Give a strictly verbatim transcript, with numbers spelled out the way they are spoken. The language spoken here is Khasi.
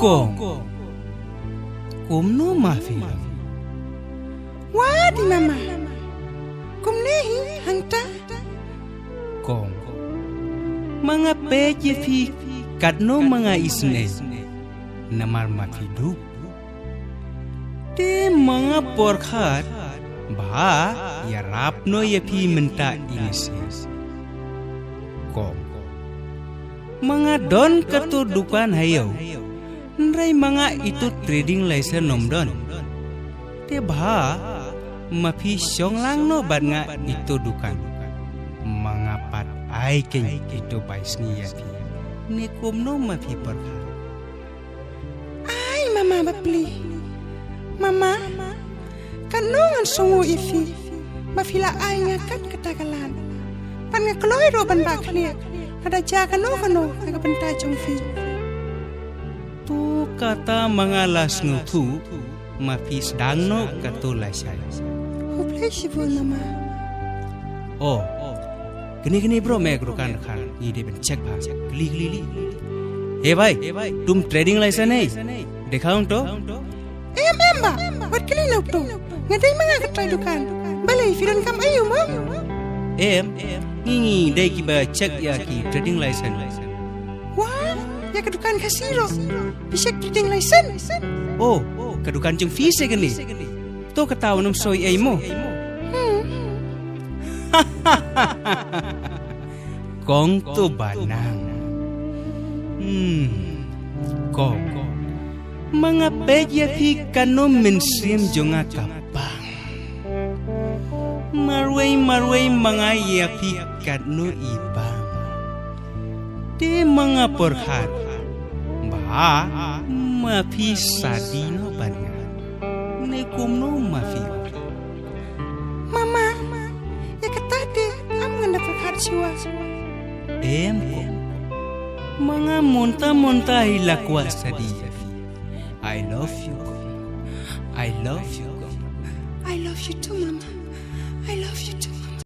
Kong, kumno ma phi long? Wadi mama. Kumne hi hangta. Kong, ma nga peit ïa phi katno ma nga isynei. Namar ma phi duh. Te ma nga pyrkhat ba ïarap noh ïa phi mynta ine sien. Kong, ma nga don kato dukan ha ïew. Hynrei ma nga ito trading license ym don. Te ba ma phi shong lang noh bad nga ito dukan. Ma nga pat ai keiñ ito bai sngi ïa phi. Ne kumno ma phi pyrkhat? Ai mama bapli. Mama, katno ngan sngewnguh ïa phi ba phi la ai nga kat kata ka lad. Ban nga kloi ruh ban bah khlieh lada jia kano kano na ka bynta jong phi. To kata ma nga la sngewthuh, ma phi sdang noh kato lashai. Khublei shibun mama. Oh, kane kane bro, me ka dukan khan ngi dei ban check bha. Kli kli kli. He bhai, tum trading license hai? Dekha hung to. Em em ba, wat kli noh to. Nga dei ma nga ka trai dukan. Balei phi donkam aïu mo? Em, ngi ngi dei kiba check ïa ki trading license. Wah, ïa ka dukan Khasi ruh phi check trading license? Oh, ka dukan jong phi se kane. To kata wat nym soi ei mo. Hmm. Kong to ba nang. Hmm. Kong, ma nga peit ïa phi katno mynsiem jong nga ka pang. Marwei marwei ma nga ïa phi katno i bang. Te ma nga pyrkhat ba ma phi shadi noh bad nga. Ne kumno ma phi? Mama, ïa kata te ngam ngan da pyrkhat shuwa. Em Kong, ma nga mynta mynta hi la kwah shadi ïa phi. I love you Kong. I love you Kong. I love you too, Mama. I love you